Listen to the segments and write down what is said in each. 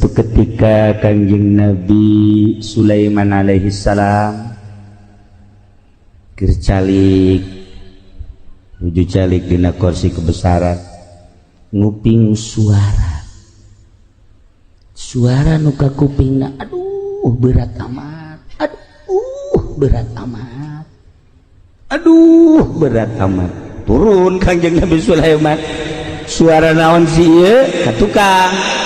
Satu ketika Kangjeng Nabi Sulaiman alaihi salam keur calik, nuju calik dina kursi kebesaran, nguping suara suara nu kakupingna, aduh, berat amat, aduh, berat amat, aduh, berat amat. Turun Kangjeng Nabi Sulaiman, suara naon sih ieu? Ka tukang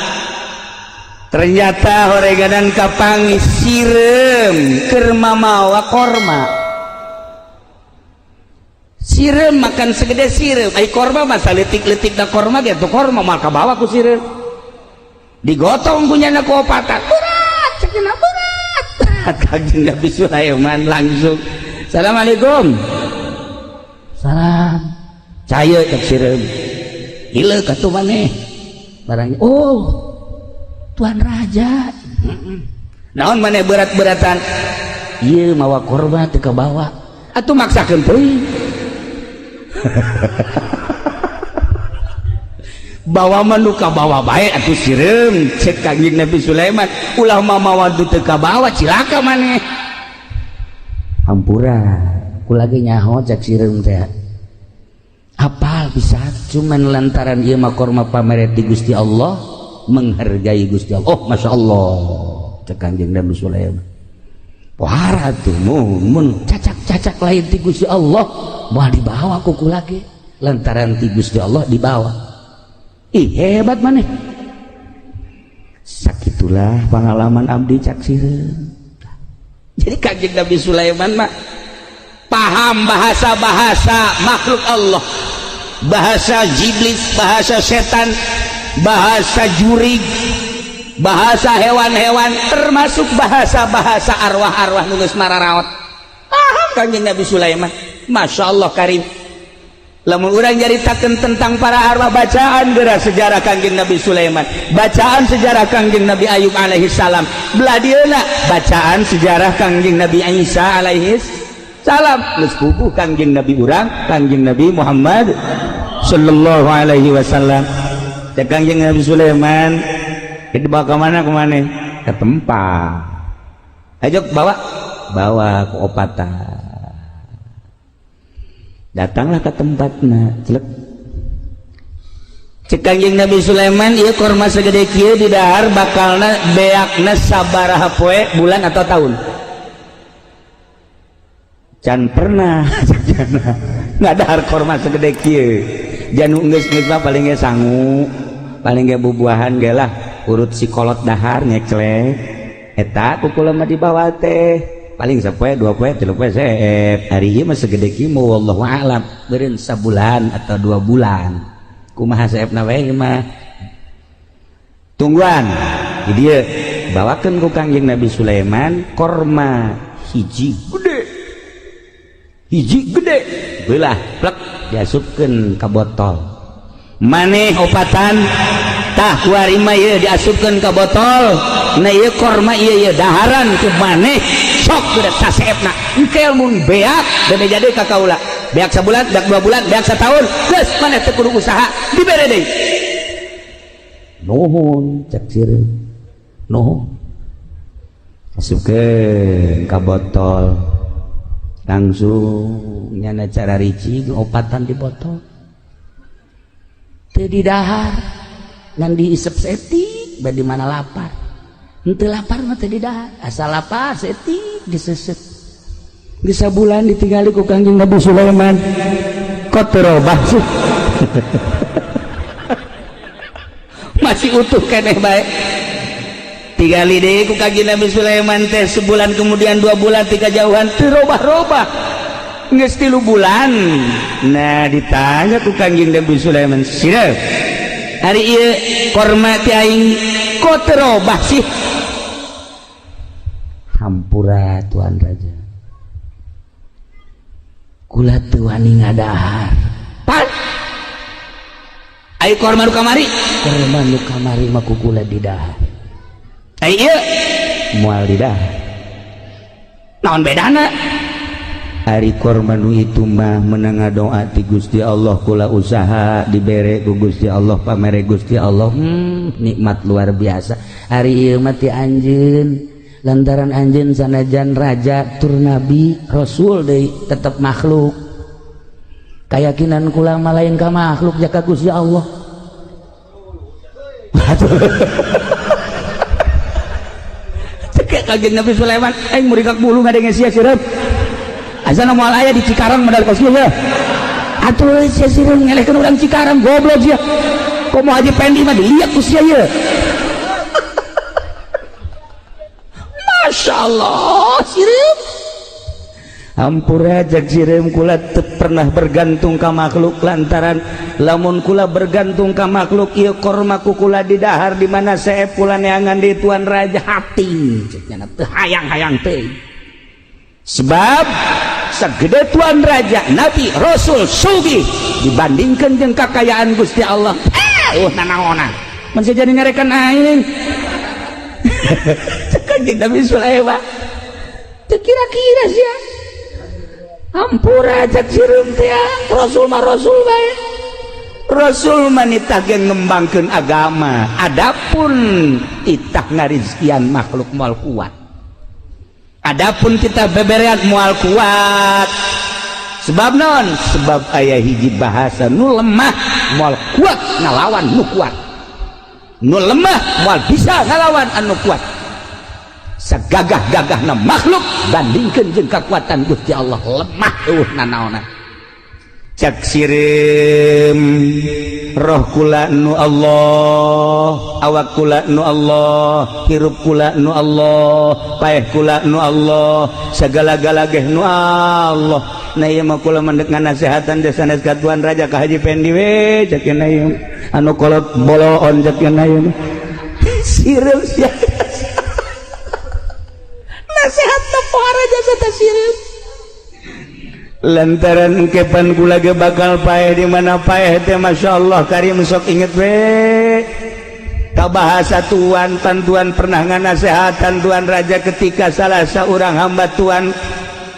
ternyata horeganan kapanggih sireum keur mamawa korma. Sireum makan segede sireum, ai korma mah saleutik-leutik da korma ge tuh, korma mah kabawa ku sireum, digotong ku nyana ku opatan, berat cenah, berat. Kangjeng Nabi Sulaiman langsung, "Assalamualaikum." "Salam." "Caya," cek sireum. "Ieu katuh maneh barangnya." "Oh, Tuan Raja, naon maneh berat-beratan?" "Ieu mawa korma teu kabawa." "Atuh maksakeun teuing." "Bawa mah nu kabawa bae atuh, sireum," cek Kangjeng Nabi Sulaiman. "Ulah mamawa nu teu kabawa, cilaka maneh." "Hampura, kula ge nyaho," cek sireum teh, "apal bisa, cuman lantaran ieu mah korma pamere ti Gusti Allah, menghargai Gusti Allah." "Oh, Masya Allah," cek Kangjeng Nabi Sulaiman. "Pohara tuh mun cacak-cacak lain ti Gusti Allah moal dibawa ku kula ge, lantaran ti Gusti Allah dibawa. Ih, hebat maneh. Sakitulah pengalaman abdi," cak sireum. Jadi Kangjeng Nabi Sulaiman mah paham bahasa-bahasa makhluk Allah, bahasa iblis, bahasa setan, bahasa jurig, bahasa hewan-hewan, termasuk bahasa-bahasa arwah-arwah nu geus mararaot. Paham Kanjeng Nabi Sulaiman. Masya Allah karim. Lamun urang nyaritakeun tentang para arwah, bacaan geura sejarah Kanjeng Nabi Sulaiman, bacaan sejarah Kanjeng Nabi Ayub alaihi salam, belah dieuna bacaan sejarah Kanjeng Nabi Isa alaihi salam, geus puguh Kanjeng Nabi urang, Kanjeng Nabi Muhammad sallallahu alaihi wasallam. Cek Kanjeng Nabi Sulaiman, "Dibawa ke mana kemana?" "Ke tempat." "Ayo bawa, bawa ke opatan." Datanglah ke tempatnya, celek. Cek Kanjeng Nabi Sulaiman, "Ieu korma segede kieu di dahar bakalna beakna sabaraha poe, bulan atau tahun?" "Can pernah nggak dahar korma segede kieu. Janu geus geus mah paling ge sangu, paling ge bubuahan ge lah, urut si kolot dahar nyeklek eta ku kula mah dibawa teh paling sapoe, 2 poe, 3 poe seep. Ari ieu mah segede kieu, wallahu a'lam beureun sabulan atau 2 bulan. Kumaha seepna we mah, tungguan di dieu." Bawakeun ku Kangjeng Nabi Sulaiman korma hiji gede, hiji gede, belah plek, diasupkeun ka botol. "Maneh opatan tah kuari mah ieu diasupkeun ka botol. Nah, ieu korma ieu, ieu daharan ku maneh, sok geura saseepna. Engke mun beak bebe jadi ka kaula. Beak sabulan, beak 2 bulan, beak setahun, geus maneh teu kudu usaha, dibere deui." "Nuhun," cek sireum, "nuhun." Asupkeun ka botol, langsung nyana cara ricing opatan di botol, teu didahar, ngan diisep setik. Badi mana lapar, henteu lapar mah teu didahar, asal lapar setik diseset. Geus sabulan ditinggali ku Kangjeng Nabi Sulaiman, "Kok teu robah sih? Masih utuh keneh bae." Tigali deui ku Kangjeng Nabi Sulaiman teh sebulan kemudian, 2 bulan, tiga jauhan teu robah-robah. Geus 3 bulan, nah, ditanya ku Kangjeng Nabi Sulaiman, "Sira, hari ieu korma ti aing kok teu robah sih?" "Hampura, Tuan Raja, kula teu wani ngadahar." "Pan ai korma nu kamari?" "Korma nu kamari mah ku kula didahar. Ai ieu moal didahar, naon bedana?" Ari korma nu itu mah menang doa ti Gusti Allah, kula usaha dibere ku Gusti Allah, pamere Gusti Allah, nikmat luar biasa. Ari ieu mah ti anjeun, lantaran anjeun sanajan raja tur nabi rasul deui tetep makhluk. Keyakinan kula mah lain ka makhluk, jaka Gusti Allah. Cek Kanjeng Nabi Sulaiman, aing muringkak bulu ngadenge sia sireum. Azan moal aya di Cikarang modal kos kieu. Atuh sia sireum ngelehkeun urang Cikarang, goblok sia. Komo Haji Pendi mah dilihat ku sia ieu. Masya Allah, sireum. Hampura jak sireum, kula teu pernah bergantung ka makhluk, lantaran lamun kula bergantung ka makhluk ieu korma ku kula didahar di mana seep kula neangan di tuan raja hati cek nya teu hayang-hayang teh. Sebab segede tuan raja, nabi, rasul, sugih dibandingkan jeung kakayaan Gusti Allah, nanaonan mun jadi nyarekan aing. Cek Kanjeng Nabi Sulaiman teu kira-kira sia. Hampura cek sireum teh, rasul mah rasul bae. Rasul mah nitah ge ngembangkeun agama, adapun itah ngarizkian makhluk moal kuat. Adapun kita beberean moal kuat. Sebab non? Sebab aya hiji bahasa, nu lemah moal kuat ngalawan nu kuat. Nu lemah moal bisa ngalawan anu kuat. Sagagah-gagahna makhluk bandingkeun jeung kekuatan Gusti Allah, lemah eueuh nanaonan. Cak sireum, roh kula nu Allah, awak kula nu Allah, hirup kula nu Allah, paeh kula nu Allah, segala-gala geh nu Allah. Nah ieu mah kula mendek nganasehatan desa sanes ka tuan raja, ka Haji Pendi we cek nya ieu anu kolot boloon cek nya ieu. Sireum sia. Nasehat pohara jasa teh sireum. Lantaran kepan kula ge bakal paeh, di mana paeh teh Masya Allah karim, sok inget we ka bahasa tuan pantuan pernah nganasehatan tuan raja ketika salah seorang hamba tuan,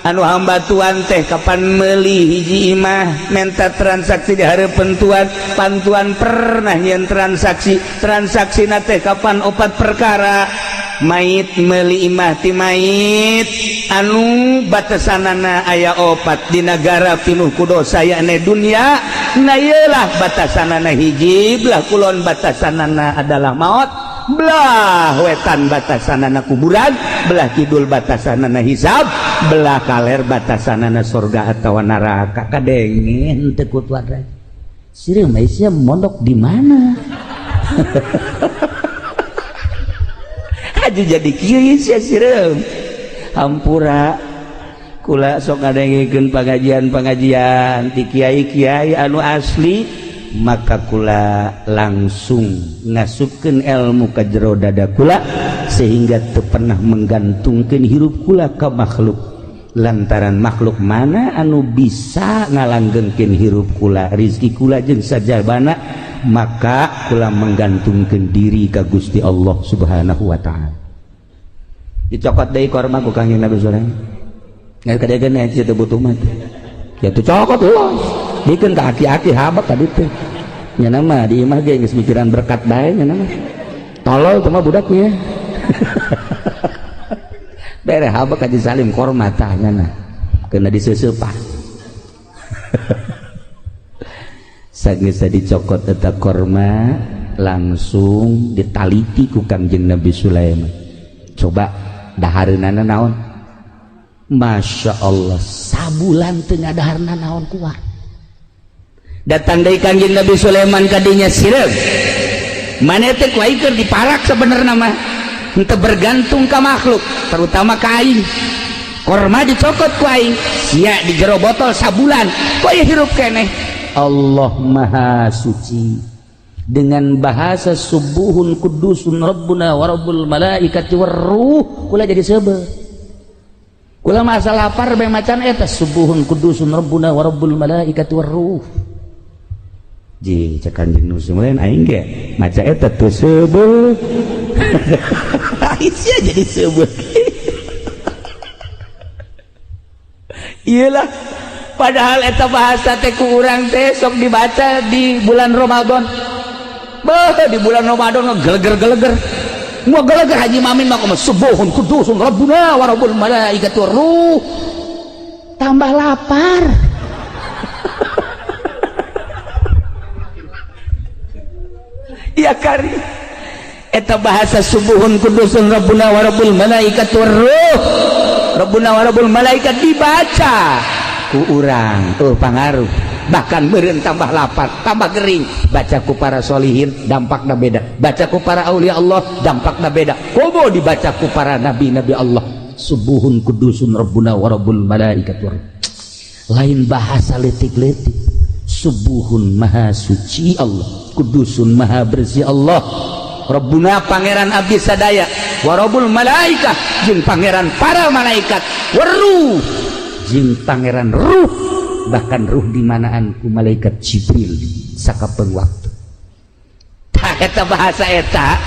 anu hamba tuan teh kapan meuli hiji imah menta transaksi di hareupeun tuan pantuan, pernah nyeun transaksi, transaksi teh kapan opat perkara: mayit meuli imah ti mayit anu batasanana aya opat di negara pinuh ku dosa, yakni dunia. Nah iyalah batasanana hiji, belah kulon batasanana adalah maut, belah wetan batasanana kuburan, belah kidul batasanana hisab, belah kaler batasanana surga atau neraka. Kadenge teu ku tuan raja? Sireum sia mondok di mana? Aja jadi kieu sia sireum. Hampura kula sok ngadengekeun pengajian-pengajian ti kiai-kiai anu asli, maka kula langsung ngasupkeun ilmu ka jero dada kula sehingga teu pernah menggantungkeun hirup kula ka makhluk, lantaran makhluk mana anu bisa ngalanggengkeun hirup kula, rizki kula jeung sajabana. Maka kula menggantungkeun diri ka Gusti Allah Subhanahu wa taala. Dicokot deui korma ku Kangjeng Nabi Sulaiman. Nggak kadegeun aya teu butuh mah. Ya tuh cokot los. Bikeun ka aki-aki habak tadi teh. Nya mah di imah ge geus mikiran berkat bae nya mah. Tolol teh mah budaknya. Bere habak Haji Salim korma tah nya nah. Kena diseuseupan. Sageus dicokot eta korma langsung ditaliti ku Kangjeng Nabi Sulaiman. Coba dahareunana naon? Masya Allah, sabulan teu ngadaharna naon kuat. Datang deui Kangjeng Nabi Sulaiman kadinya, sireum. Maneh teh ku aing keur diparak sebenarna mah. Henteu bergantung ka makhluk, terutama ka aing. Korma dicokot ku aing, sia di jero botol sabulan, kok ieu hirup keneh? Allah Maha Suci dengan bahasa subuhun kudusun rabbuna wa rabbul malaikati warruh, kula jadi seubeuh. Kula masa lapar bae macan eta subuhun kudusun rabbuna wa rabbul malaikati warruh. Ji cek Kanjeng Nabi Sulaiman, aing ge maca eta teu seubeuh. Sia jadi seubeuh. Iyalah, padahal eta bahasa teh ku urang teh sok dibaca di bulan Ramadan. Beuh, di bulan Ramadan geleger-geleger. Mau geleger Haji Mamin mah kumaha, subuhun kudusun rabbuna wa rabbul malaikati ruh. Tambah lapar. Ya kari. Eta bahasa subuhun kudusun rabbuna wa rabbul malaikati ruh. Rabbuna wa rabbul malaikat dibaca ku urang tuh pangaruh, bahkan meureun tambah lapar, tambah gering. Baca ku para solihin dampakna beda, baca ku para aulia Allah dampakna beda, komo dibaca ku para nabi-nabi Allah. Subuhun kudusun rabbuna wa rabbul malaikat. Lain bahasa letik-letik. Subuhun maha suci Allah, kudusun maha bersih Allah, Rabbuna pangeran abdi sadaya, wa rabbul malaikah jeung pangeran para malaikat, waruh jeung pangeran ruh, bahkan ruh dimanaan ku malaikat Jibril sakapeung waktu. Tah eta bahasa eta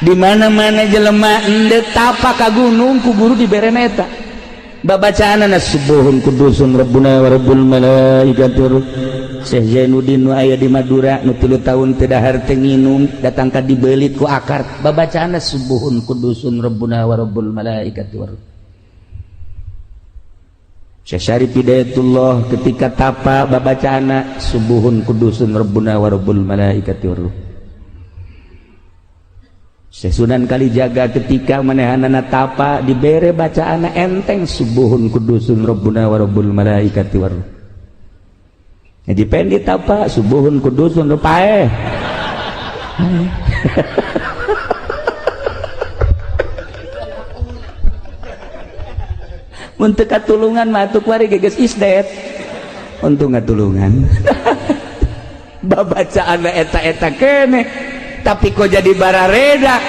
di mana-mana jelema endek tapa ka gunung ku guru diberena eta. Babacaanana subuhun kudusun rabbuna wa rabbul malaikati. Syekh Zainuddin nu aya di Madura nu 3 tahun teu dahar teu nginum datang ka dibeulit ku akar, babacaanna subuhun kudusun rabbuna wa rabbul malaikati. Syekh Syarif Hidayatullah ketika tapa babacaanna subuhun kudusun rabbuna wa rabbul malaikati. Syekh Sunan Kalijaga ketika manehanana tapa dibere bacaanna enteng subuhun kudusun rabbuna wa rabbul malaikati. Haji Pendi tapa subuhun kudusun paeh. Mun teu katulungan mah atuh kuari geus isdet. Untung ngatulungan. Babacaanna eta-eta keneh, tapi kok jadi barareda.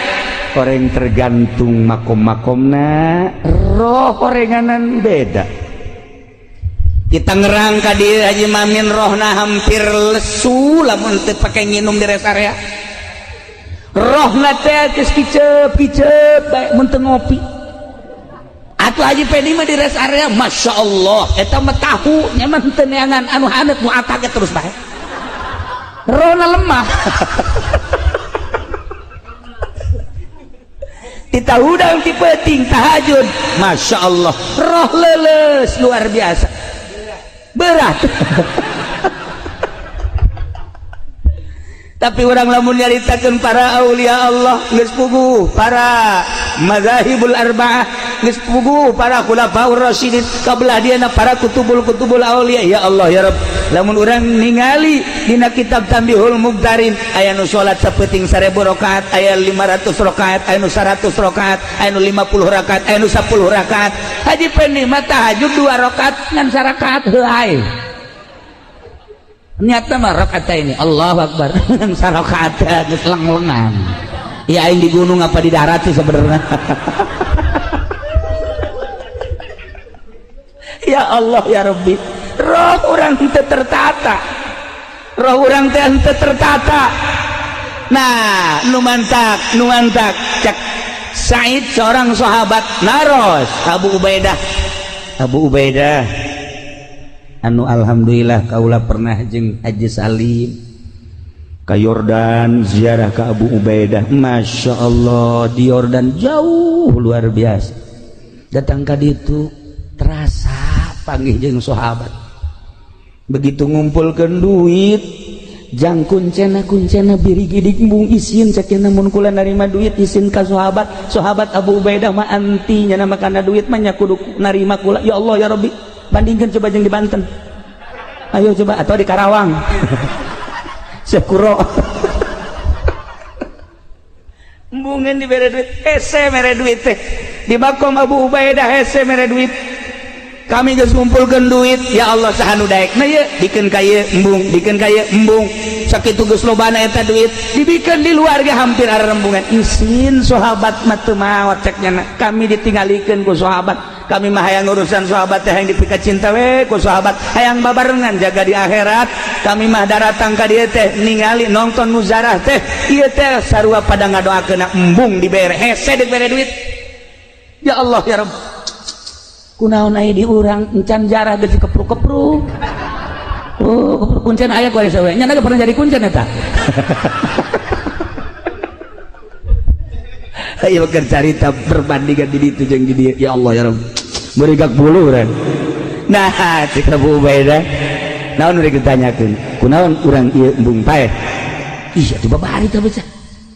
Orang tergantung makom-makomna, roh orenganan beda. Di Tangerang ka dieu Haji Mamin rohna hampir lesu lamun teu pake nginum di rest area. Rohna teh geus kicep-kicep bae mun teu ngopi. Atuh Haji Pedi mah di rest area, Masya Allah, eta mah tahu nyaman teu neangan anu haneut nu atake terus bae. Rohna lemah. Kita hudang ti peuting tahajud, Masya Allah, roh leuleus luar biasa. Berat. Tapi orang lamun nyaritakeun para aulia Allah geus puguh, para mazahibul arba'ah geus puguh, para khulafaur rasyidin kabelah dieuna para kutubul-kutubul aulia. Ya Allah ya Rabb, lamun urang ningali dina kitab Tambihul Mubtarin aya nu salat sapeuting 1000 rakaat, aya 500 rakaat, aya nu 100 rakaat, aya nu 50 rakaat, aya nu 10 rakaat. Haji Pendi mah tahajud 2 rakaat ngan sarakaat heuay. Niatna mah rakaat ini Allahu Akbar ngan sarakaat geus leng-lengan. Ya aing di gunung apa di darat sih sebenarnya. Ya Allah ya Rabbi, roh urang teu tertata, roh urang teh henteu tertata. Nah, nu mantak cek Said seorang sahabat naros Abu Ubaidah. Abu Ubaidah anu alhamdulillah kaula pernah jeung Haji Salim ka Yordan ziarah ke Abu Ubaidah. Masya Allah, di Yordan jauh luar biasa. Datang ka ditu terasa panggih jeung sahabat. Begitu ngumpulkeun duit jang kuncena kuncena birigidik embung isin cek mun kula narima duit isin ka sahabat. Sahabat Abu Ubaidah mah anti nya makana duit mah nya kudu narima kula. Ya Allah ya Rabbi, bandingkan coba jeung di Banten, ayo coba, atau di Karawang. Sekuro embungan dibere duit hese mere duit teh di makom Abu Ubaidah hese mere duit. Kami geus ngumpulkeun duit, ya Allah saha nu daekna ieu bikeun ka ieu embung, bikeun ka ieu embung. Sakitu geus lobana eta duit dibikeun di luar ge hampir arembungan. Isin sahabat mah teu maot cek nya, kami ditinggalikeun ku sahabat. Kami mah hayang urusan sahabat teh hayang dipika cinta we ku sahabat, hayang babarengan jaga di akhirat. Kami mah daratang ka dieu teh ningali nonton muzarah teh ieu teh sarua pada ngadoakeun embung dibere hese dibere duit. Ya Allah ya Rabb. Kunaon aya di urang encan jarah geus kepruk-kepruk. Oh, kepruk kuncen aya ku aya nya pernah jadi kuncen eta. Ayo keur carita perbandingan di ditu jeung di dieu. Ya Allah ya Rabb. Meurigak bulu urang. Nah, cek Abu Ubaidah. Naon rek ditanyakeun? Kunaon urang ieu embung paeh? Ih, atuh babari teh bocah.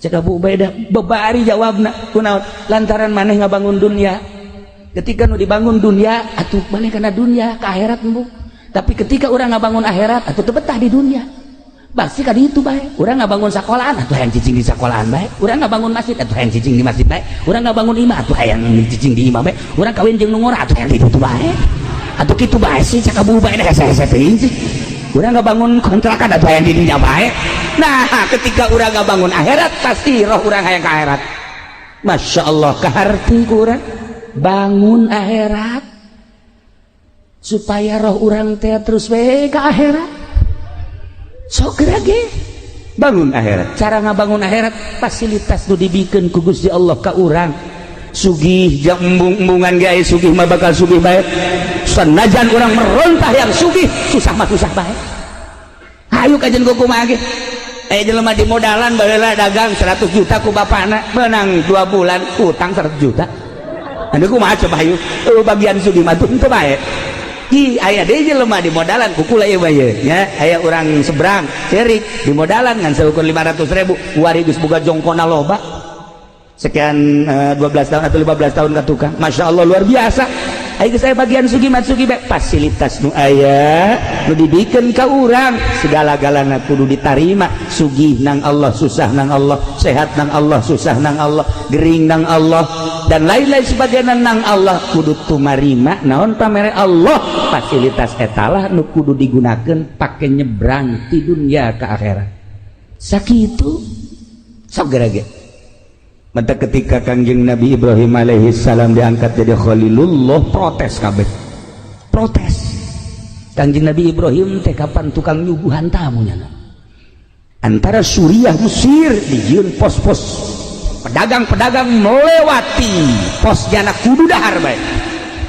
Cek Abu Ubaidah, babari jawabna. Kunaon? Lantaran maneh ngabangun dunia. Ketika nu dibangun dunia, atuh maneh kana dunia, ka akhirat embung. Tapi ketika urang ngabangun akhirat, atuh teu betah di dunia. Pasti ka ditu bae. Urang ngabangun sekolahan, atuh hayang cicing di sekolahan bae. Urang ngabangun masjid, atuh hayang cicing di masjid bae. Urang ngabangun imah, atuh hayang cicing di imah bae. Urang kawin jeung nu ngora, atuh hayang di ditu bae. Atuh kitu bae sih cek Abu Ubaidah hese-hese teuing sih. Urang ngabangun kontrakan atuh hayang di dinya bae. Nah, ketika urang ngabangun akhirat pasti roh urang hayang ka akhirat. Masya Allah, kaharti ku urang bangun akhirat supaya roh urang teh terus we ka akhirat. Sok ge bangun akhirat. Cara ngabangun akhirat fasilitas nu dibikeun ku Gusti Allah ka urang. Sugih jang embung-embungan ge aya sugih mah bakal sugih bae. Sanajan urang merontah yang sugih, susah mah susah bae. Hayu kajen kumaha ge. Aya jelema di modalan baheula dagang 100 juta ku bapana, menang 2 bulan utang 100 juta. Anu kumaha coba hayu? Bagian sugih mah teu bae. Ih, aya deui jelema di modalan kukula ieu bae nya, aya urang seberang cerik di modalan ngan seukur 500.000, wari geus boga jongkona loba. Sekian 12 tahun atau 15 tahun ka tukang. Masya Allah luar biasa. Ayo saya bagian sugih mat sugih bae fasilitas nu aya nu dibikeun ka urang segala-galana kudu ditarima. Sugih nang Allah, susah nang Allah, sehat nang Allah, susah nang Allah, gering nang Allah, dan lain-lain sebagainya nang Allah. Kudu tumarima naon pamere Allah. Fasilitas etalah nu kudu digunakeun pake nyebrang ti dunia ke akhirat. Sakitu sok gerage. Maka ketika Kangjeng Nabi Ibrahim alaihi salam diangkat jadi Khalilullah, protes kabeh. Protes. Kangjeng Nabi Ibrahim teh kapan tukang nyuguhan tamunya. Antara Suriah Mesir dijieun pos-pos pedagang-pedagang melewati pos jana kudu dahar bae.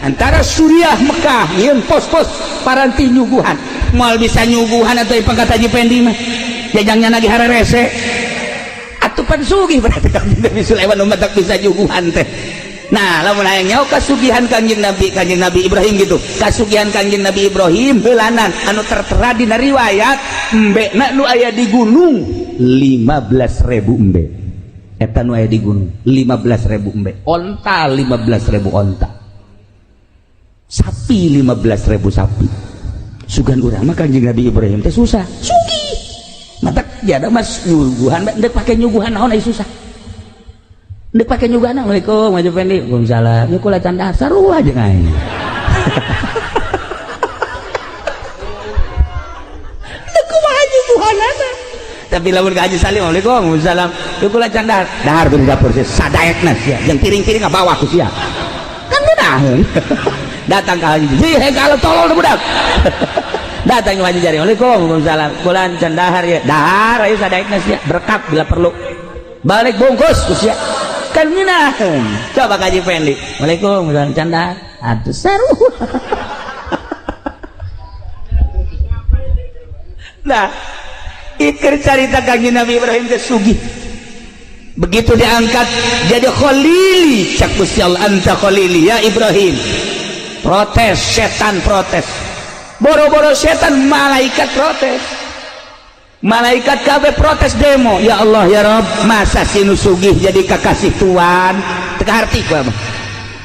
Antara Suriah Mekah nyieun pos-pos paranti nyuguhan. Moal bisa nyuguhan atau pangkat Haji Pendi mah. Jajangnya lagi hararese. Atupan sugih berarti Kangjeng Nabi Sulaiman umat tak bisa nyuguhan teh. Nah, lamun hayang nyaho kasugihan Kangjeng Nabi Ibrahim gitu. Kasugihan Kangjeng Nabi Ibrahim heulanan anu tertera dina riwayat embe na nu aya di gunung 15.000 embe. Eta nu aya di gunung 15.000 embe. Onta 15.000 onta. Sapi 15.000 sapi. Sugan urang mah Kangjeng Nabi Ibrahim teh susah. Sugih. Mata jada mas nyuguhan ndek pake nyuguhan naon ai susah. Ndek pake nyuguhan, Assalamualaikum Haji Fendi. Waalaikumsalam. Ya kula can dahar sarua jeung aing. Ndek kumaha nyuguhanana. Tapi lamun ka Haji Salim, Waalaikumsalam. Waalaikumsalam. Ya kula can dahar. Dahar tuh di dapur sia sadaekna sia. Jeung piring-piring ngabawa ku sia. Kan ngeunaheun. Datang ka Haji. Hei kalau tolol budak. Datang ke Haji Jari, Waalaikumsalam. Kula can dahar ya. Dahar ayo sadaekna sia. Berkat bila perlu. Balik bungkus ku sia. Kan ngeunaheun. Coba ka Haji Fendi. Waalaikumsalam can dahar. Atuh seru. Nah, ikir carita Kangjeng Nabi Ibrahim teh sugih. Begitu diangkat jadi khalili, cak Gusti Allah anta khalili ya Ibrahim. Protes, setan protes. Boro-boro setan, malaikat protes. Malaikat kabeh protes demo. Ya Allah ya Rob, masa si nu sugih jadi kakasih tuan? Teu kaharti ku mah.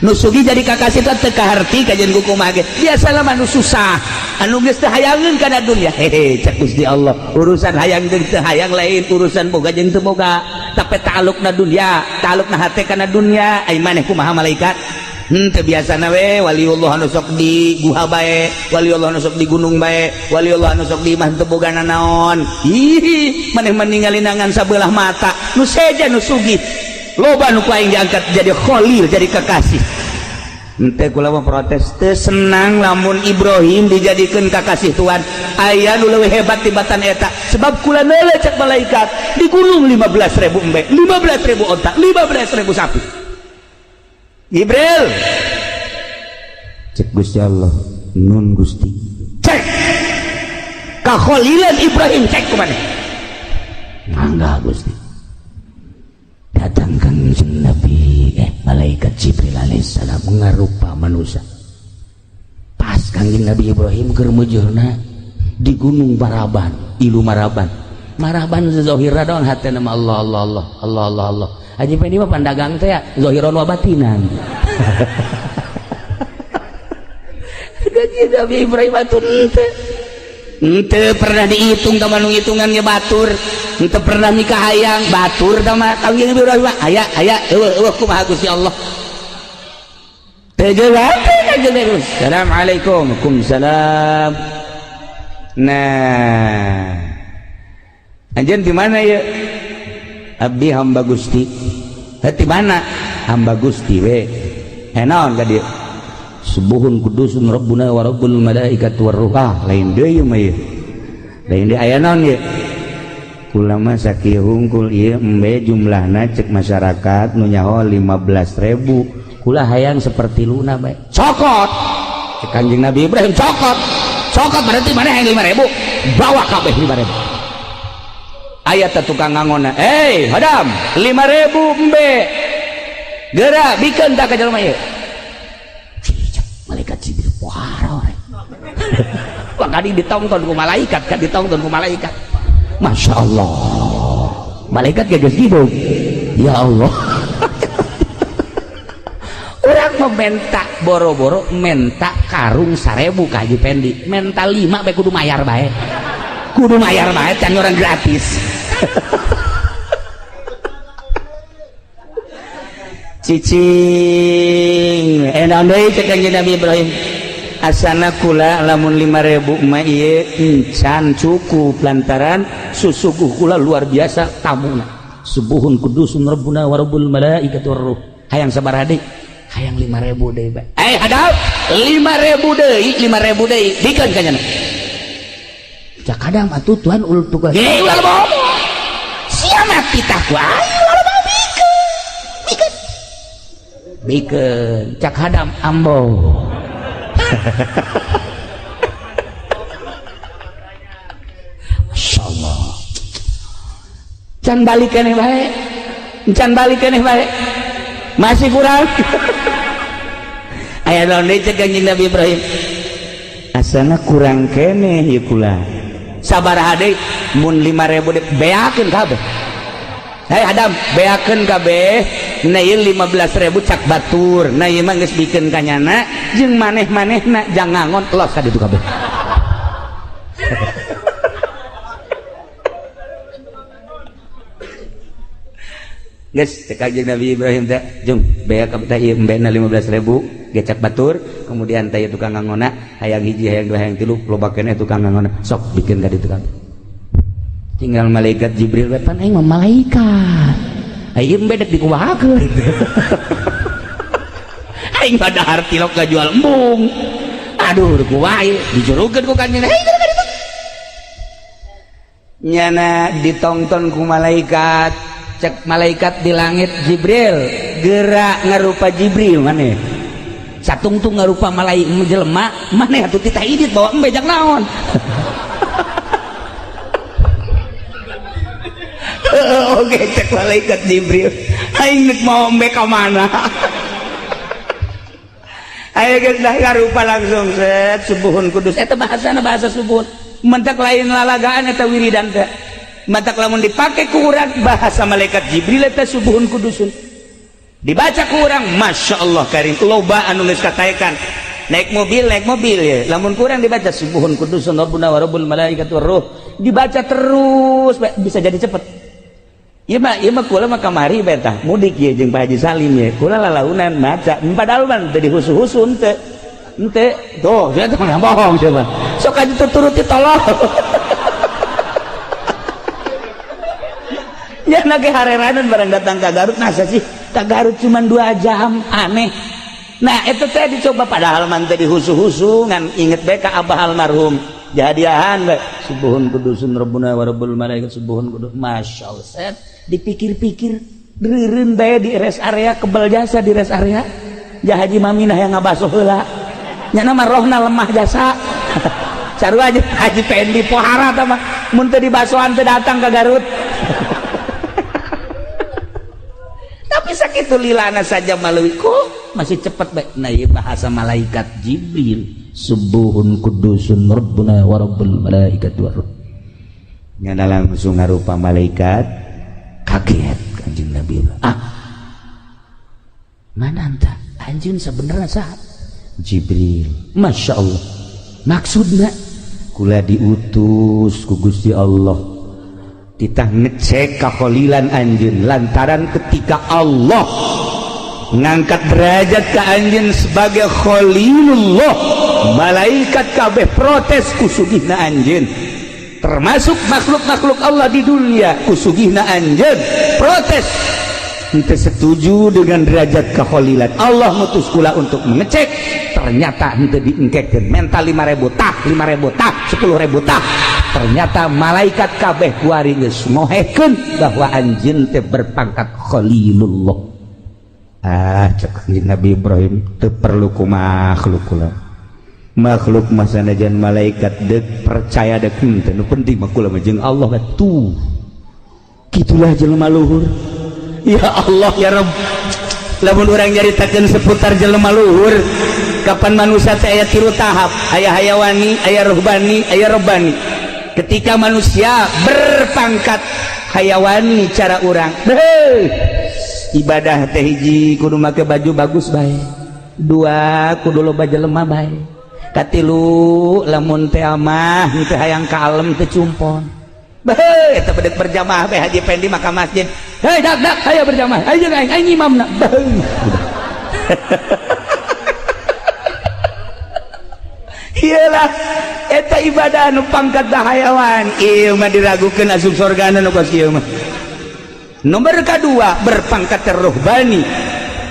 Nu sugih jadi kakasih tuan teu kaharti kajian ku kumaha ge. Biasalah mah nu susah, anu geus teu hayangeun kana dunya. Hehe, cak Gusti Allah, urusan hayang jeung teu hayang lain urusan boga jeung teu boga. Tapi ta'alluqna dunya, ta'alluqna hate kana dunya. Ai maneh kumaha malaikat? Teu biasana we waliullah anu sok di guha bae, waliullah anu sok di gunung bae, waliullah anu sok di imah teu boga nanaon. Ih, maneh mah ngan sabelah mata, nu seja nu sugih. Loba nu ku aing diangkat jadi khalil, jadi kekasih. Henteu kula mah protes, teu senang lamun Ibrahim dijadikeun kakasih Tuhan. Aya nu leuwih hebat tibatan eta. Sebab kula neuleuh cek malaikat di gunung 15.000 embe, 15.000 onta, 15.000 sapi. Jibril Cek Gusti Allah, nun Gusti. Cek kakholilan Ibrahim cek kumaha? Mangga Gusti. Datang Kangjeng Nabi malaikat Jibril alaihissalam ngarupa manusia. Pas Kangjeng Nabi Ibrahim keur meujeuhna di Gunung Baraban, ilu Maraban. Maraban zohirna doang hatena mah Allah Allah Allah Allah Allah Allah. Haji Pendi mah pandagang teh ya zohiron wa batinan. Kangjeng Nabi Ibrahim atuh henteu pernah dihitung ka manu hitungannya batur. Henteu pernah nikah hayang batur tah mah Kangjeng Nabi Ibrahim aya aya eueuh eueuh kumaha Gusti Allah. Teu jelas Kangjeng Nabi. Assalamualaikum. Waalaikumsalam. Nah, anjeun di mana ya? Abdi hamba Gusti. Hati mana? Hamba Gusti we. Naon ka dieu? Subuhun kudusun rabbuna wa rabbul malaikati war ruh. Ah, lain deui mah ieu. Lain deui aya naon ieu? Kula mah sakieu hungkul ieu embe jumlahna cek masyarakat nu nyaho 15.000. Kula hayang seperti luna bae. Cokot. Cek Kanjeng Nabi Ibrahim cokot. Cokot berarti mana yang 5.000? Bawa kabeh 5.000. Aya teh tukang ngangonna. Hei, hadam, 5.000 embe. Geura bikeun tah ka jelema ieu. Malaikat Jibril pohara we. Wah, kadi ditongton ku malaikat, kan ditongton ku malaikat. Masya Allah. Malaikat geus hidup. Ya Allah. Urang mau menta boro-boro menta karung 1.000 ka Haji Pendi. Menta 5 bae kudu mayar bae. Kudu mayar bae can orang gratis. Cicing naon deui cek Kanjeng Nabi Ibrahim. Asana kula lamun 5.000 mah ieu encan cukup lantaran susuguh kula luar biasa tamuna. Subuhun kudusun rabbuna wa rabbul malaikati war ruh. Hayang sabaraha deui? Hayang 5.000 deui bae. Hadap 5.000 deui, 5.000 deui bikeun ka nyana. Cak kadang atuh Tuhan ul tukang. Hei ulah bohong. Sia mati tah ku aing ulah bohong bikeun. Bikeun. Bikeun cak hadam ambo. Masya Allah. Can balik keneh bae. Can balik keneh bae. Masih kurang. Aya naon deui cek Kanjeng Nabi Ibrahim. Asana kurang keneh ieu kula. Sabaraha deui mun 5.000 deui beakeun kabeh. Hei Adam, beakeun kabeh. Nah ieu 15.000 cak batur. Nah ieu mah geus bikeun ka nyana jeung maneh-manehna jang ngangon los ka ditu kabeh. Geus cek Kanjeng Nabi Ibrahim teh, jung beak kabeh teh ieu embena 15.000 ge cak batur, kemudian teh tukang ngangona hayang hiji hayang dua hayang tilu loba keneh tukang ngangona sok bikeun ka ditu kabeh. Tinggal malaikat Jibril we pan aing mah malaikat. Aing bedek dikumahakeun. Aing mah dahar tilok jual embung. Aduh kumaha ieu dijurukeun ku kanjeng. Hei ka ditu. Nyana ditongton ku malaikat. Cek malaikat di langit Jibril gerak ngarupa Jibril maneh. Satungtung ngarupa malaikat jelema maneh atuh titah idit bawa embe jang naon. Oke cek malaikat Jibril aing geus mau embe ka mana. Ayo geus dah ngarupa langsung set subuhun kudus eta bahasana bahasa subuhun mentak lain lalagaan eta wiridan teh matak lamun dipake ku urang bahasa malaikat Jibril eta subuhun kudusun dibaca ku urang Masya Allah karim loba anu geus kataekan naik mobil ya lamun kurang dibaca subuhun kudusun rabbuna wa rabbul malaikati war ruh dibaca terus bisa jadi cepet. Ieu mah kula mah kamari bae tah mudik ieu jeung Pak Haji Salim ye kula lalaunan maca padahal mah teu dihusu-husu henteu henteu tuh sia teh bohong coba sok aja tuturuti tolong. Ya nage hareranan barang datang ke Garut nasa sih ke Garut cuma 2 jam aneh. Nah itu teh dicoba padahal man teh dihusu-husu ngan inget bae ka abah almarhum jadiahan bae subuhun kudusun rabbuna wa rabbul malaikat subuhun kudus Masya Allah set dipikir-pikir reureun bae di rest area kebel jasa di rest area ja Haji Maminah yang ngabaso heula. Nya mah rohna lemah jasa. Sarua aja Haji Pendi pohara tah mah, mun teu dibasoan teu datang ke Garut. Tapi sakitu lilana saja malui kok masih cepet bae. Nah, ieu bahasa malaikat Jibril, subuhun kudusun rabbuna wa rabbul malaikati war ruh. Nyana langsung ngarupa malaikat, kaget Kanjeng Nabi. Ah, mana anta? Anjeun sebenarnya saha? Jibril. Masya Allah. Maksudna kula diutus ku Gusti Allah titah ngecek kakholilan anjeun, lantaran ketika Allah ngangkat derajat ke anjeun sebagai khalilullah, malaikat kabeh protes kusugihna anjeun, termasuk makhluk-makhluk Allah di dunia kusugihna anjeun protes, henteu setuju dengan derajat kekholilan. Allah mutus kula untuk mengecek, ternyata henteu diengkekeun, mental 5000 tah, 5000 tah, 10.000 tah. Ternyata malaikat kabeh kuari geus mohekeun bahwa anjeun teh berpangkat khalilullah. Ah, cek Nabi Ibrahim, teu perlu ku makhluk kula. Makhluk mah sanajan malaikat dek percaya dek henteu, nu penting mah kula mah jeung Allah tuh. Kitulah jelema luhur. Ya Allah ya Rabb, lamun urang nyaritakeun seputar jelema luhur, kapan manusia teh aya tilu tahap, aya hayawani, aya ruhbani, aya robbani. Ketika manusia berpangkat hayawani, cara urang ibadah teh hiji kudu make baju bagus bae, dua kudu loba jelema bae, katilu lamun teh mah teh hayang kalem teh cumpon. Beuh, eta bedek berjamaah bae Haji Pendi maka masjid. Hei dak dak, ayo berjamaah. Ayo jeung aing, aing imamna. Beuh. Iyalah eta ibadah anu pangkat hayawan. Ieu mah diragukeun asup sorgana nu kos kieu mah. Nomor kedua berpangkat ruhbani.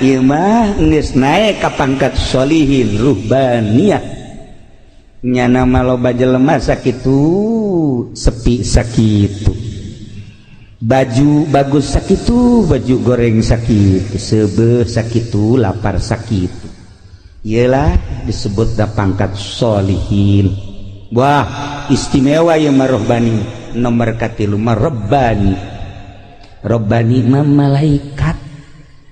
Ieu mah geus naik ka pangkat sholihin ruhbaniyah. Nyana mah loba jelema sakitu sepi sakitu, baju bagus sakitu, baju goreng sakitu, seubeuh sakitu, lapar sakitu. Iyalah disebut da pangkat sholihin. Wah, istimewa ieu mah rohbani. Nomor katilu mah robbani. Robbani mah malaikat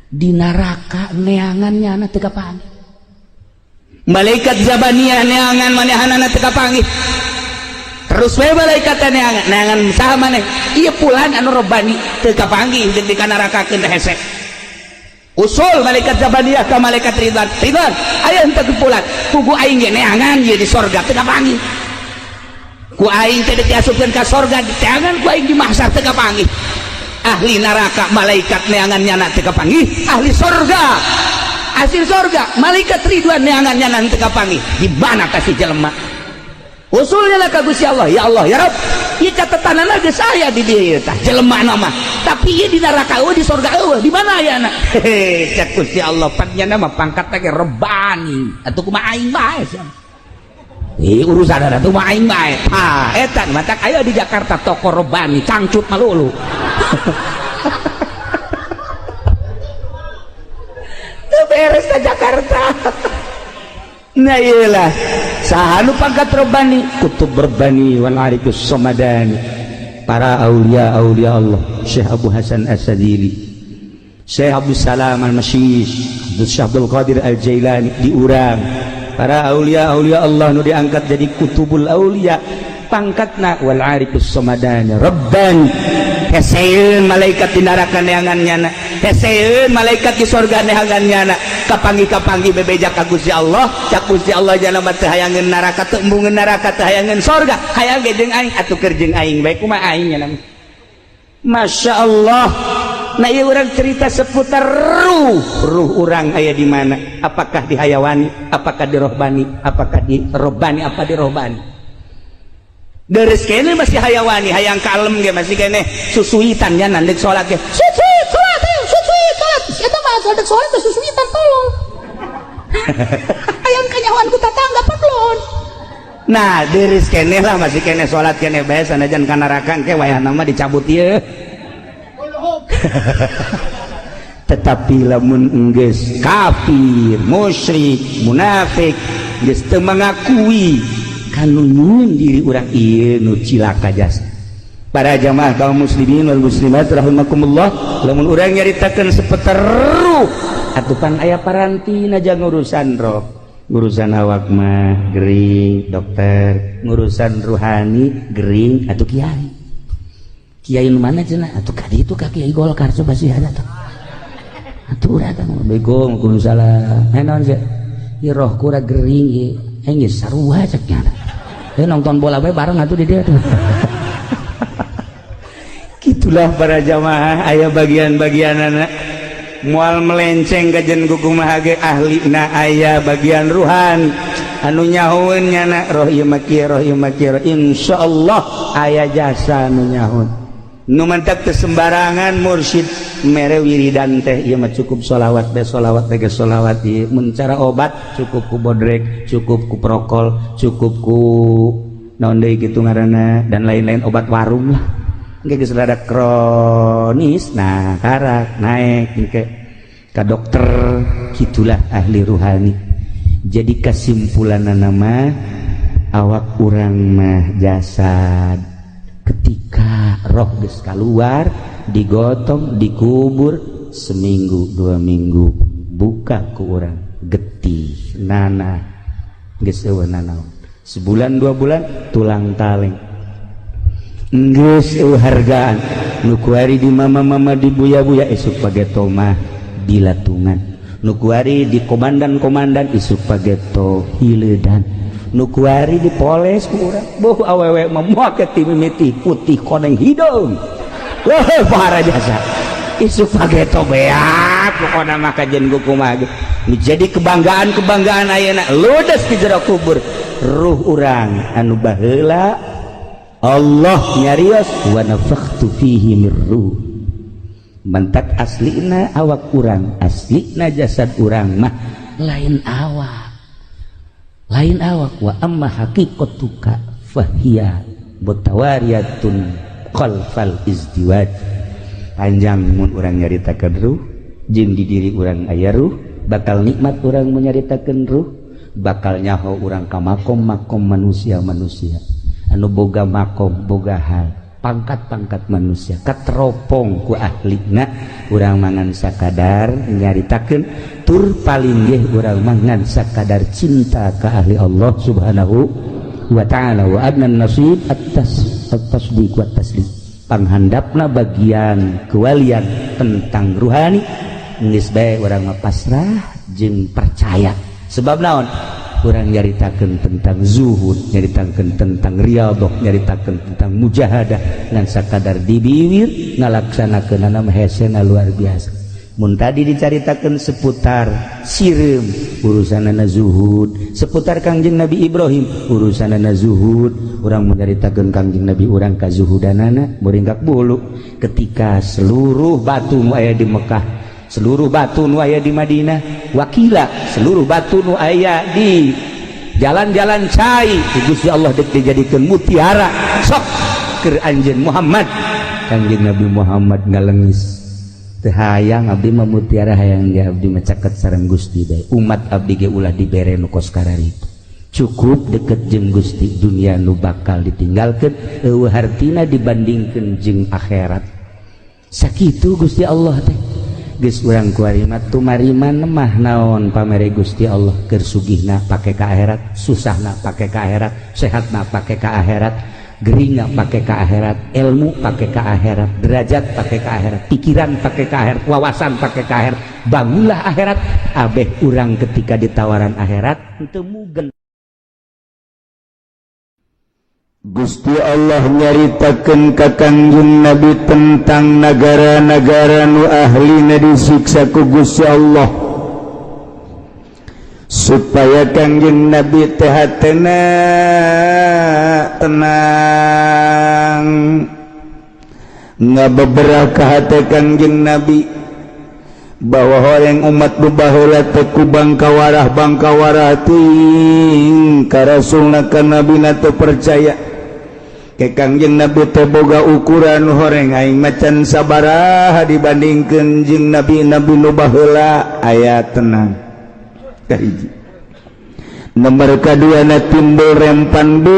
di neraka neangan nyana teu kapanggih. Malaikat Zabaniyah neangan manehanana teu kapanggih. Terus we malaikat neangan, neangan saha maneh? Ieu pulan anu robbani teu kapanggih jeung dikanarakakeun teh hese. Usul malaikat Zabaniyah ka malaikat Ridwan. Ridwan, aya henteu pulan. Pugu aing ge neangan ieu di sorga teu kapanggih. Ku aing teh diasupkeun ka sorga, diteangan ku aing di mahsyar teu kapanggih. Ahli neraka malaikat neangan nyana teu kapanggih, ahli sorga hasil sorga malaikat Ridwan neangan nyana teu kapanggih. Di mana kasih jelema? Usulnya lah ka Gusti Allah, ya Allah ya Rabb, ieu catatanana geus aya di dieu tah jelema mah, tapi ieu di neraka eueuh, di sorga eueuh, di mana ayana? Hehe, cek Gusti Allah, pan nyana mah pangkatna ge rebani, atuh kumaha aing bae sia. Ih, urusan ada tuh mah aing bae. Ah, eta matak aya di Jakarta toko robani cangcut malulu. Teu beres ka Jakarta. Nah iyalah, saha nu pangkat robani? Kutub Rabbani wal arifus somadani. Para aulia aulia Allah, Syekh Abu Hasan As-Sadili, Syekh Abdul Salam Al-Masyish, Syekh Abdul Qadir Al-Jailani diurang. Para aulia aulia Allah nu diangkat jadi kutubul aulia, pangkatna wal arifus somadani rabbani. Heseun malaikat di neraka neangan nyana, heseun malaikat di sorga neangan nyana. Kapanggih-kapanggih bebeja ka Gusti Allah, cak Gusti Allah jana mah teu hayangeun neraka, teu embungeun neraka, teu hayangeun sorga, hayang ge jeung aing, atuh keur jeung aing bae kumaha aing nyana. Masya Allah. Nah, ieu urang cerita seputar ruh. Ruh urang aya di mana? Apakah di hayawani, apakah di rohbani, apakah di robbani, apa di rohbani? Deres kene masih hayawani, hayang kalem ge masih kene susuitan nya nandek salat ge. Susuit salat, ayo susuit salat. Eta mah salat salat teh susuitan tolong. Hayang kanyahoan ku tatangga paklon. Nah, deres kene lah masih kene salat kene bae sanajan ka neraka ke wayahna mah dicabut ieu. Tetapi lamun enggeus kafir, musyrik, munafik, geus teu mengakui kanu nyieun diri urang, ieu nu cilaka jasa. Para jamaah kaum muslimin wal muslimat rahimakumullah, lamun urang nyaritakeun seputar ruh atuh pan aya parantina jang urusan roh. Urusan awak mah gering dokter, ngurusan ruhani gering atuh kiai. Kiai nu mana cenah? Atuh ka ditu ka Kiai Golkar, coba sih ada tuh. Atuh urang kan bego kudu salah. Eh, naon sih? Ieu roh kura gering ieu. Eh, geus sarua cek nya. Eh, nonton bola bae bareng atuh di dia tuh. Gitulah para jamaah, aya bagian-bagian anak mual melenceng kajen kukumaha ge ahli na aya bagian ruhan anu nyahoeun nyana roh ieu mah kieu, roh ieu mah kieu. Insyaallah aya jasa nu nyahoeun, nu mantak teu sembarangan mursyid mere wiridan teh. Ieu mah cukup sholawat be, sholawat be, sholawat. Ieu mun cara obat cukup ku bodrek, cukup ku prokol, cukup ku naon deui kitu ngaranna, dan lain-lain, obat warung lah. Engke geus rada kronis, nah karak naik engke ka dokter. Gitulah ahli ruhani. Jadi kesimpulan nama awak urang mah jasad, ketika roh geus keluar, digotong, dikubur, seminggu 2 minggu buka ku urang getih nana, geus eueuh nanaon. Sebulan 2 bulan tulang taleng, geus eueuh hargaan. Nu kuari di mama-mama, di buya-buya, isuk pageto mah dilatungan. Nu kuari di komandan-komandan, isuk pageto hileudan. Nu kuari dipoles ku urang, boh awewe mah moal ti mimiti putih koneng hidung. Wah, para jasa, isuk pageto beak. Pokona mah kajen kumaha ge jadi kebanggaan-kebanggaan ayeuna ludes di jero kubur. Ruh urang anu baheula Allah nyarios wa nafakhtu fihi mir ruh, mantak aslina awak urang, aslina jasad urang mah lain awak, lain awak. Wa amma haqiqatuka fahiya mutawariyatun khalfal izdiwaj. Panjang mun urang nyaritakeun ruh jeung di diri urang aya ruh. Bakal nikmat urang menyaritakeun ruh, bakal nyaho urang ka makom-makom manusia-manusia anu boga makom, boga hal, pangkat-pangkat manusia kateropong ku ahlina. Urang mangan sakadar nyaritakeun, tur paling geh urang mangan sakadar cinta ka ahli Allah Subhanahu wa Ta'ala. Wa adnan nasib atas at-tasdiq wa taslim. Panghandapna bagian kewalian tentang ruhani, geus bae urang mah pasrah jeung percaya. Sebab naon? Urang nyaritakeun tentang zuhud, nyaritakeun tentang riyadhah, nyaritakeun tentang mujahadah, ngan sakadar di bibir, ngalaksanakeunana mah hesena luar biasa. Mun tadi dicaritakeun seputar sireum, urusanana zuhud, seputar Kangjeng Nabi Ibrahim, urusanana zuhud. Urang menyaritakeun Kangjeng Nabi urang kazuhudanana muringkak bulu. Ketika seluruh batu nu aya di Mekah, seluruh batu nu aya di Madinah, wakila seluruh batu nu aya di jalan-jalan cai ku Gusti Allah dek dijadikeun mutiara, sok keur anjeun Muhammad, Kangjeng Nabi Muhammad ngalengis, "Teu hayang abdi mah mutiara, hayang ge abdi mah caket sareng Gusti bae. Umat abdi ge ulah dibere nu kos kararitu, cukup deket jeung Gusti. Dunia nu bakal ditinggalkeun eueuh hartina dibandingkeun jeung akhirat." Sakitu Gusti Allah teh. Geus urang kuari mah tumariman mah naon pamere Gusti Allah. Keur sugihna pake ka akhirat, susahna pake ka akhirat, sehatna pake ka akhirat, geringna pake ka akhirat, ilmu pake ka akhirat, derajat pake ka akhirat, pikiran pake ka akhirat, wawasan pake ka akhirat. Bangunlah akhirat. Abeh urang ketika ditawaran akhirat teu mugen. Gusti Allah nyaritakeun ka Kangjeng Nabi tentang negara-negara nu ahlina disiksa ku Gusti Allah, supaya Kangjeng Nabi teh hatena tenang. Ngabeberapa hate Kangjeng Nabi bahwa orang umat nu baheula teh ku bangkawarah bangkawarah teuing ka rasulna, ka nabina teu percaya. Ke Kangjeng Nabi teh boga ukuran, horeng aing macan sabaraha dibandingkeun jeung nabi-nabi nu baheula. Aya tenang kahiji, nomor kadua na timbul rempan be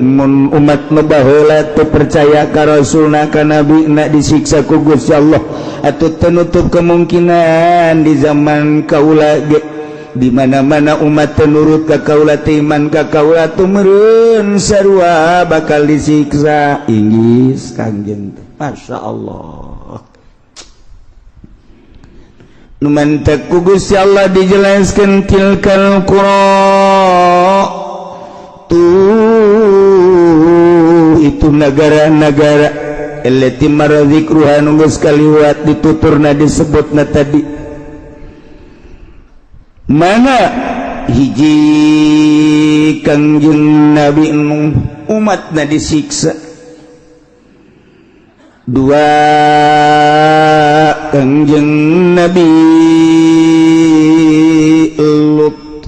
mun umat nu baheula teu percaya ka rasulna, ka nabi na, disiksa ku Gusti Allah. Atuh tenutup kemungkinan di zaman kaula ge, di mana-mana umat tenurut ka kaula, iman ka kaula, tumurun sarua bakal disiksa. Inggis Kangjeng teh, Masya Allah. Nu mantak ku Gusti Allah dijelaskan tilkal qura tuh, itu negara-negara allati marra dzikruha, nu geus kaliwat dituturna, disebutna tadi. Mana hiji? Kangjeng Nabi Nuh, umatna disiksa. Dua, Kangjeng Nabi Lut,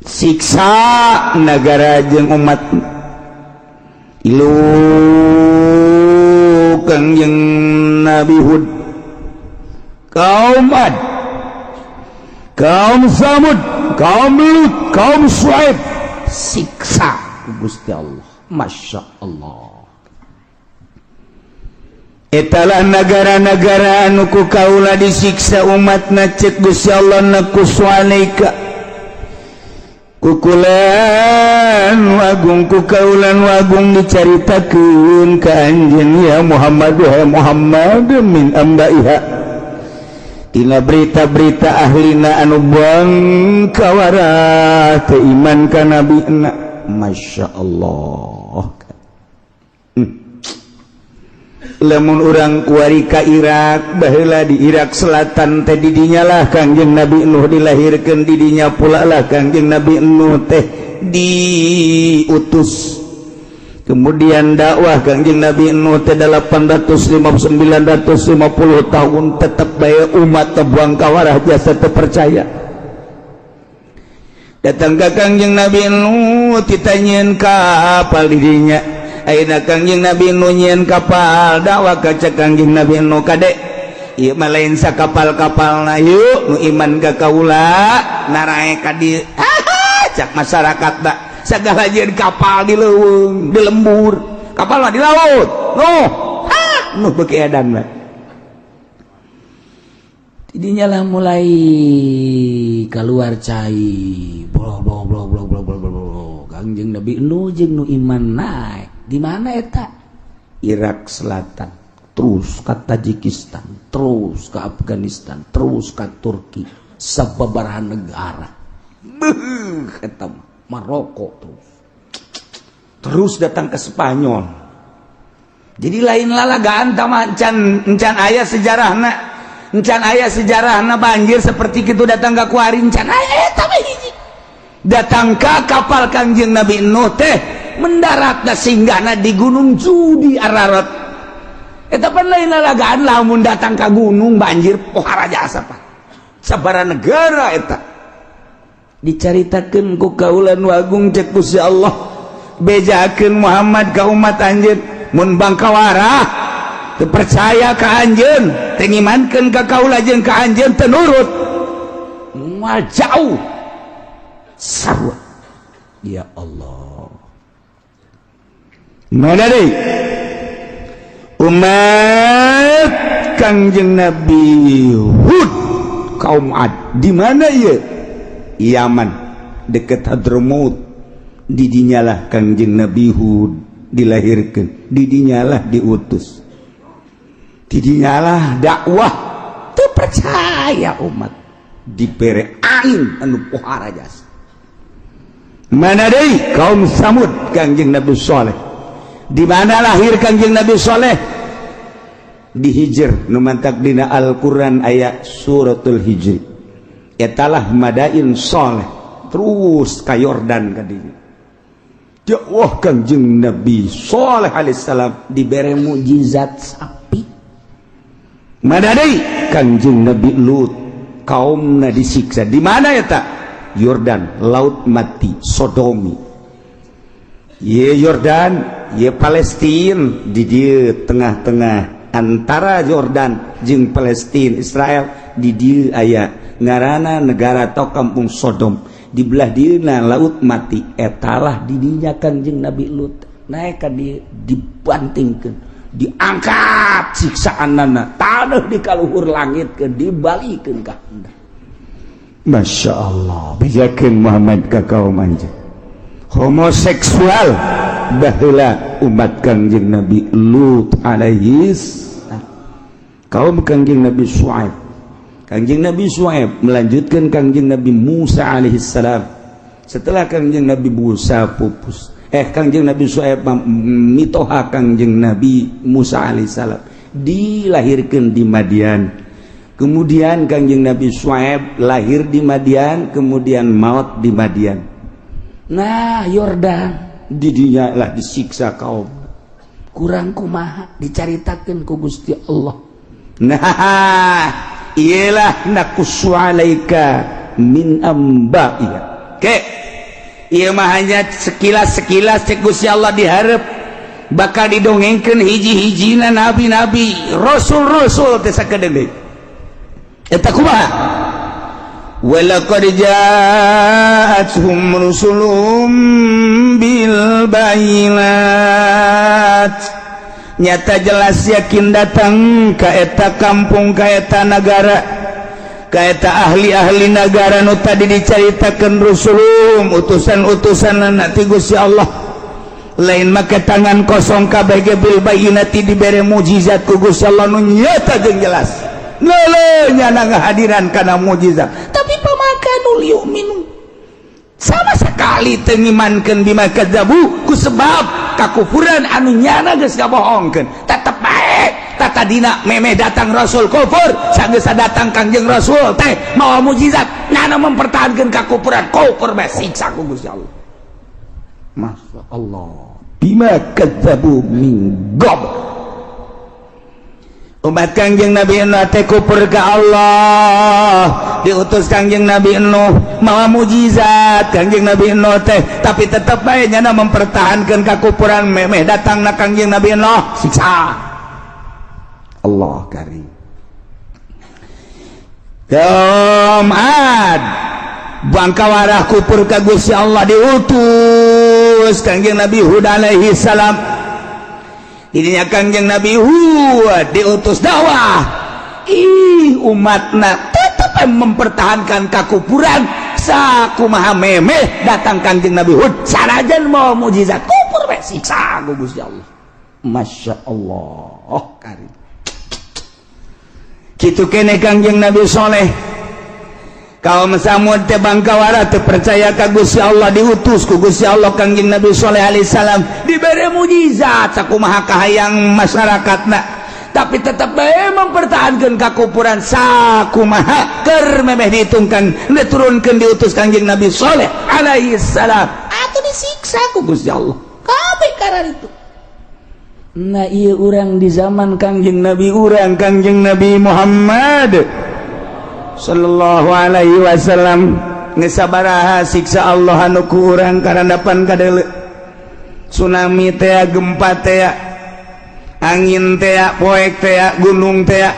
siksa negara jeung umat. Tilu, Kangjeng Nabi Hud, kaum Ad, kaum Samud, kaum Lut, kaum Suaib, siksa ku Gusti Allah. Masya Allah. Etalah negara-negara anu ku kaula disiksa umatna. Cek Gusti Allah, naqussu alaika, kukulan wagung, ku kaulan wagung dicaritakeun ka anjeun ya Muhammad, wahai Muhammad, min ambaiha, tina berita-berita ahlina anu bangkawara teu iman ka nabina. Masya Allah. Lamun urang kuari ka Irak baheula, di Irak Selatan teh didinya lah Kangjeng Nabi Nuh dilahirkeun, didinya pula lah Kangjeng Nabi Nuh teh diutus. Kemudian dakwah Kangjeng Nabi Nuh teh 850 950 tahun, tetap bae umat tebuang kawarah jasa terpercaya. Datang ke Kangjeng Nabi Nuh, ditanyain kapal didinya. Ayeuna Kangjeng Nabi Nuh nyieun kapal dakwah. Kaca Kangjeng Nabi Nuh, "Kade, ieu mah lain sakapal-kapalna, yuk nu iman ka kaula narae ka dieu." Cak masyarakat da sagala jieun kapal di leuweung, di lembur, kapal mah di laut. Nuh, Nuh beuki edan mah. Tidinya lah mulai keluar cai, bro bro bro bro bro bro bro. Kangjeng Nabi Nuh jeung nu iman naik di mana eta? Irak Selatan, terus ke Tajikistan, terus ke Afghanistan, terus ke Turki, sababaraha negara. Beuh, eta Maroko, terus terus datang ke Spanyol. Jadi lain lalagaan tama, encan encan aya sejarahna, encan aya sejarahna banjir seperti itu datang ke kuari, encan aya. Eta mah hiji datang ke kapal Kangjeng Nabi Nuh teh mendarat da singgahna di Gunung Judi, Ararat. Eta pan lain lalagaan lamun datang ke gunung banjir pohara jasa, Pak. Sabara negara eta dicaritakeun ku kaulan wagung. Cek Gusti Allah, bejakeun Muhammad ka umat anjeun, mun bangkawara teu percaya ka anjeun, teu ngimankeun ka kaula jeung ka anjeun, teu nurut, moal jauh sarua. Ya Allah. Mana deui? Umat Kangjeng Nabi Hud, kaum Ad. Di mana ieu? Yaman, deket Hadramaut. Didinyalah Kangjeng Nabi Hud dilahirkan, didinyalah diutus, didinyalah dakwah. Teu percaya umat, dibere angin anu pohara jasa. Mana deui? Kaum Samud, Kangjeng Nabi Soleh. Di mana lahir Kangjeng Nabi Soleh? Di Hijr. Nu mantak dina Al-Quran ayat Suratul Hijri. Etalah Madain Soleh. Terus ka Yordan ka dinya dakwah Kangjeng Nabi Soleh alaihissalam, dibere mukjizat sapi. Mana deui? Kangjeng Nabi Lut, kaumna disiksa. Di mana eta? Yordan, Laut Mati, Sodomi. Ye Yordan. ya Palestina. Di dieu tengah-tengah antara Jordan jeung Palestina, Israel, di dieu aya ngarana negara atau kampung Sodom. Di belah dieuna Laut Mati. Etalah didinya Kangjeng Nabi Lut naik ka dieu, dibantingkeun, diangkat siksaanana tanah di kaluhur langit ke dibalikeun ka handap. Masya Allah, bejakeun Muhammad ka kaum anjeun homoseksual. Baheula umat Kangjeng Nabi Lut alaihi, kaum Kangjeng Nabi Syuaib. Kangjeng Nabi Syuaib melanjutkan Kangjeng Nabi Musa alaihissalam. Setelah Kangjeng Nabi Musa pupus, Kangjeng Nabi Syuaib mitoha Kangjeng Nabi Musa alaihissalam dilahirkan di Madian. Kemudian Kangjeng Nabi Syuaib lahir di Madian, kemudian maut di Madian. Nah, Yordan didinya lah disiksa kaum kurang. Kumaha dicaritakeun ku Gusti Allah? Nah, iyalah, naqussu alaika min amba'iha. Ke ieu mah hanya sekilas-sekilas. Cek Gusti Allah, diharap bakal didongengkeun hiji-hijina nabi-nabi, rasul-rasul teh sakedeung deui. Eta kumaha? Walaqad ja'atuhum rusulum bil bayinat. Nyata jelas yakin datang ka eta kampung, ka eta nagara, ka eta ahli-ahli negara nu tadi dicaritakeun, rusulum, utusan-utusan ti Gusti Allah. Lain make tangan kosong kabeh ge, bil bayinati, dibere mujizat ku Gusti Allah nu nyata jeung jelas. Lele nyana ngahadiran kana mujizat, tapi fama kanu liyu'minu, sama sekali teu ngimankeun, bima kadzabu, ku sebab kakufuran anu nyana geus ngabohongkeun. Tetep bae tatadina memeh datang rasul kufur. Sanggeus datang Kangjeng Rasul teh mawa mujizat, nyana mempertahankan kakufuran, kufur bae, siksa ku Gusti Allah. Masya Allah, bima kadzabu min qabl. Umat Kangjeng Nabi Nuh teh kufur ka Allah. Diutus Kangjeng Nabi Nuh mawa mujizat Kangjeng Nabi Nuh teh, tapi tetep bae nyana mempertahankan kakufuran. Memeh datang na Kangjeng Nabi Nuh, siksa. Allah karim. Kaum Ad bangkawarah kufur ka Gusti Allah. Diutus Kangjeng Nabi Hud alaihi salam. Ininya Kangjeng Nabi Hud diutus dakwah, ih, umatna tetap mempertahankan kakufuran. Sakumaha memeh datang Kangjeng Nabi Hud sanajan mawa mujizat, kufur bae, siksa ku Gusti Allah. Masya Allah karim. Kitu kene Kangjeng Nabi Soleh. Kaum Samud teh bangkawara teu percaya ka Gusti Allah. Diutus ku Gusti Allah Kangjeng Nabi Soleh alaihissalam, dibere mujizat sakumaha kahayang masyarakatna, tapi tetap bae mempertahankan kakufuran. Sakumaha keur memeh dihitungkan, diturunkan, diutus Kangjeng Nabi Soleh alaihi salam, atau disiksa ku Gusti Allah kabeh karena itu. Nah, iya, urang di zaman Kangjeng Nabi urang, Kangjeng Nabi Muhammad sallallahu alaihi wasallam, geus sabaraha siksa Allah anu ku urang karandapan kadeuleu? Tsunami teh, gempa teh, angin teh, poek teh, gunung teh,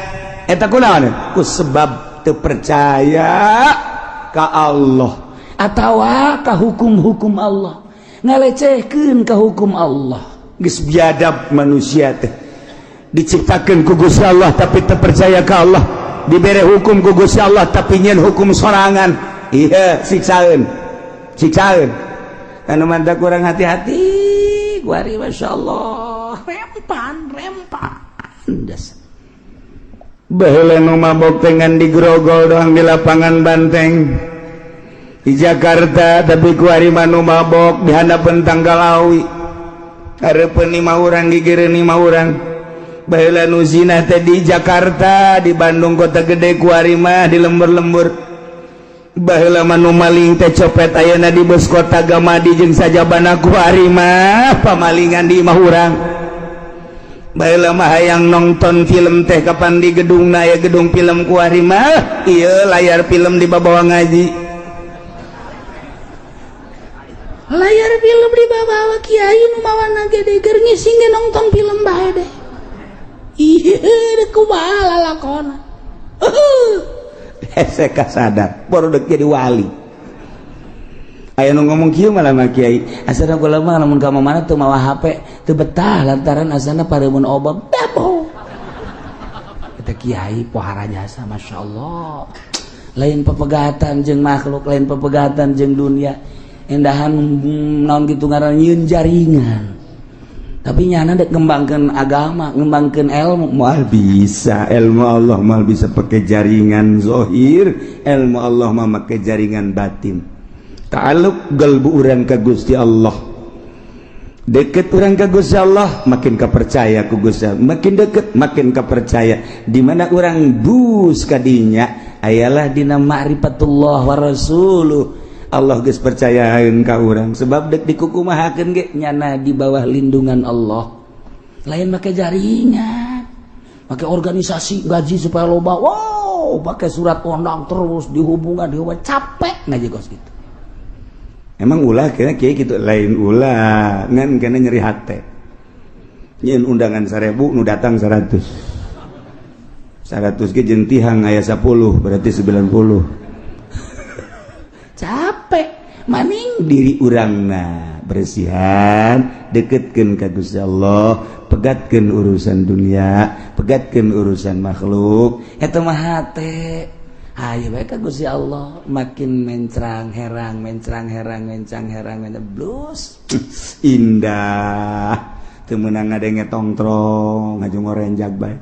eta kunaon? Ku sebab teu percaya ka Allah atawa ka hukum-hukum Allah, ngalecehkeun ka hukum Allah. Geus biadab manusia teh. Diciptakeun ku Gusti Allah tapi teu percaya ka Allah, dibere hukum ku Gusti Allah tapi nyen hukum sorangan. Iya, siksaeun, siksaeun. Anu mantap kurang hati-hati kuari. Masya Allah, rempan rempan dasar. Baheula nu mabok dengan digrogol doang di lapangan Banteng di Jakarta, tapi kuari mah nu mabok di handapeun tangkal awi, hareupeun lima urang, gigireun lima urang. Baheula nu zina teh di Jakarta, di Bandung kota gede, kuari mah di lembur-lembur. Baheula mah nu maling teh copet ayeuna di bus kota Gamadi jeung sajabana, kuari mah pamalingan di imah urang. Baheula mah hayang nonton film teh kapan di gedung na ya gedung film, kuari mah ieu layar film di babawa ngaji. Layar film dibawa kiai nu mawana gede keur ngising ge nonton film bae deh. Iya, kumaha lalakona. Hese kasadar baru dek jadi wali. Aya nu ngomong kieu malah mah, kiai asana kula mah lamun ka mana teu mawa HP teu betah lantaran asana pareumeun obam dabo. Eta kiai pohara jasa, Masya Allah. Lain pepegatan jeung makhluk, lain pepegatan jeung dunia, endahan naon gitu ngaran, nyieun jaringan, tapi nyana dek ngembangkeun agama, ngembangkeun ilmu. Moal bisa ilmu Allah, moal bisa pakai jaringan zohir. Ilmu Allah mah make jaringan batin, ta'alluq galbu urang ka Gusti Allah. Deket urang ka Gusti Allah, makin kepercaya ku Gusti Allah, makin deket makin kepercaya. Di mana urang bus kadinya ayalah dina ma'rifatullah wa rasuluh. Allah geus percayaeun ka urang sebab dek dikukumahakeun ge nyana di bawah lindungan Allah. Lain make jaringan, pakai organisasi, gaji supaya loba, wow, pakai surat undang terus dihubungan, dihubungan, capek ngaji kos gitu. Emang ulah kira kiai gitu? Lain ulah, ngan kena nyeri hate. Nyeun undangan 1000, nu datang 100. 100 ge jeung tihang aya 10, berarti 90. Capek maning. Diri urangna bersihan, deketkeun ka Gusti Allah, pegatkeun urusan dunia, pegatkeun urusan makhluk. Eta mah hate. Ayo bae ka Gusti Allah, makin mencrang herang, mencrang herang, mencrang herang, mencrang blus. Indah, teu meunang ngadenge tongtrong, ngaju ngorenjag bae.